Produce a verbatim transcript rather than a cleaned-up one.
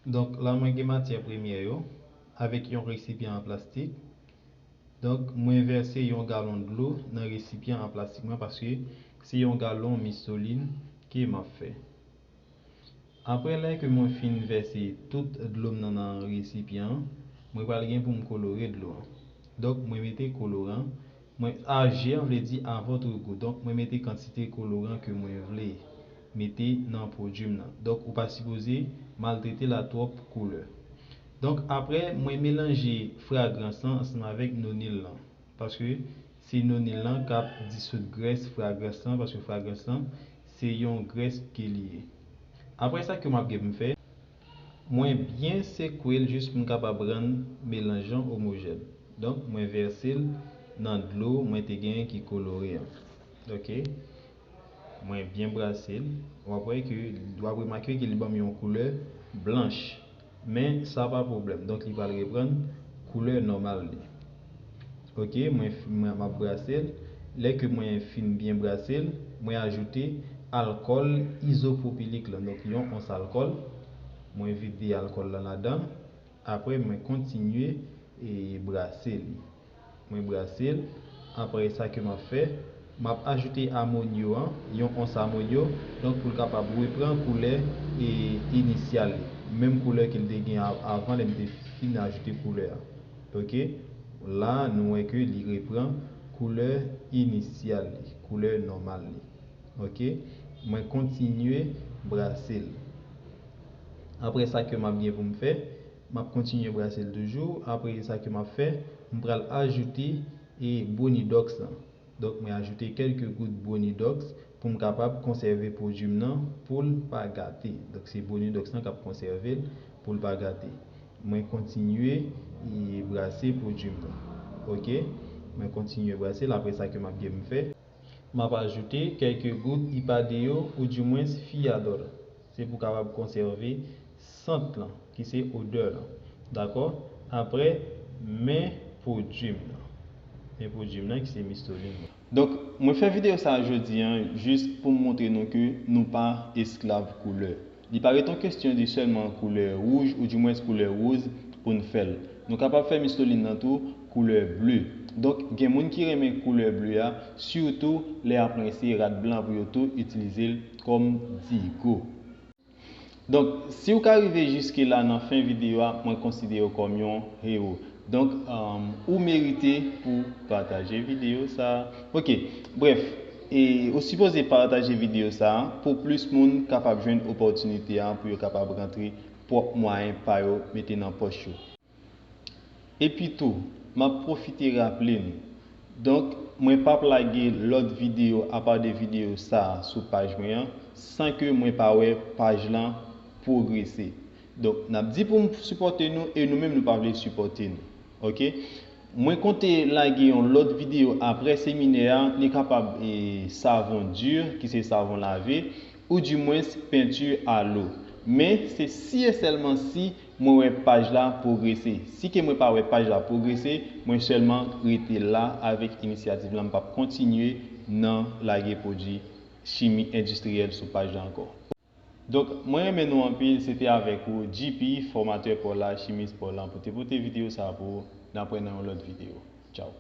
Donk la mwen gen matyè premyè yo avèk yon resipyan an plastik. Donk mwen vèse yon galon dlo nan resipyan an plastik mwen paske se yon galon mistolin ke m ap fè. Apre lè ke mwen fin vèse tout dlo m nan nan resipyan an, mwen pral gen pou m kolore dlo an. Donk mwen mete koloran, mwen a je an vle di à votre goût. Donk mwen mete kantite koloran ke mwen vle mete nan pwodui m nan. Donk ou pa sipoze maltrete l a twòp koulè. Donk apre mwen melanje fragrans lan ansanm avèk nonil lan. Paske se nonil lan k ap disoud grès fragrans lan, paske fragrans lan se yon grès ke li ye. Apre sa ke m ap gen pou m fè, mwen byen sekwe l jis pou m kapab rann melanj lan omojèn. Donk mwen vèse l nan dlo mwen te genyen ki kolore an. Ok. Mwen byen brase l. W ap wè ke, w ap remake ke li ban m yon koulè blanch. Men sa pa pwoblèm. Donk li pral reprann koulè nòmal li. Ok, mwen, mwen m ap brase l. Lè ke mwen fin byen brase l, mwen ajoute alkòl izopwopilik lan. Donk yon ons alkòl. Mwen vide alkòl lan ladan. Apre mwen kontinye e brase li. Mwen brase l. Apre sa ke m ap fè, m ap ajoute amonyo an, yon ons amonyo, donk pou l kapab repran koulè e inisyal li. Menm koulè ke l te gen a- avan lè m te fin ajoute koulè a. Ok? La nou wè ke li repran koulè inisyal li, koulè nòmal li. Ok? Mwen kontinye brase l. Apre sa ke m ap gen pou m fè, m ap kontinye brase l toujou. Apre sa ke m ap fè, m pral ajoute e Bonidox lan. Donk mwen ajoute kèlke gout Bonidox pou m kapab konsève pwodui m nan pou l pa gate. Donk se Bonidox lan k ap konsève l pou l pa gate. Mwen kontinye e brase pwodui m nan. Ok? Mwen kontinye brase l apre sa ke m ap gen pou m fè. M ap ajoute kèlke gout Ipadeo oudimwens Fiadol. Se pou kapab konsève sant lan, ki se odè lan. Dakò? Apre, men pwodui m nan. Men pwodui m nan ki se mistolin nan. Donk, mwen fè videyo sa a jodi a jis pou m montre nou ke nou pa esklav koulè. Li pa ret yon kesyon de sèlman koulè wouj oudimwens koulè woz pou n fè l. Nou kapab fè mistolin nan tou koulè ble. Donk gen moun ki renmen koulè ble a, sitou lè y ap rense rad blan pou yo tou itilize l kòm digo. Donk si w ka rive jiske la nan fen videyo a, mwen konsidere w kòm yon ewo. Donk ou merite pou pataje videyo sa a. Ok, brèf, e ou sipoze pataje videyo sa a pou plis moun kapab jwenn opòtinite a pou yo kapab rantre pwòp mwayen pa yo mete nan pòch yo. Epi tou, m ap pwofite raple nou, donk mwen p ap lage lòt videyo apa de videyo sa a sou paj mwen an san ke mwen pa wè paj lan pwogrese. Donk n ap di pou n sipòte nou e nou menm nou pa vle sipòte nou. Ok? Mwen konte lage yon lòt videyo apre seminè a, li kapab e, savon di, ki se savon lave, oudimwens penti a lo. Men se si e sèlman si mwen wè paj la pwogrese. Si ke mwen pa wè paj la pwogrese, mwen sèlman rete la avèk inisyativ lan, m p ap kontinye nan lage pwodui chimi endistriyèl sou paj la ankò. Donk mwen renmen nou anpil, se te avèk ou G P, fòmatè pa w la, chimis pa w la, pou te pote videyo sa a pou ou. N ap wè nan yon lòt videyo. Tchaw.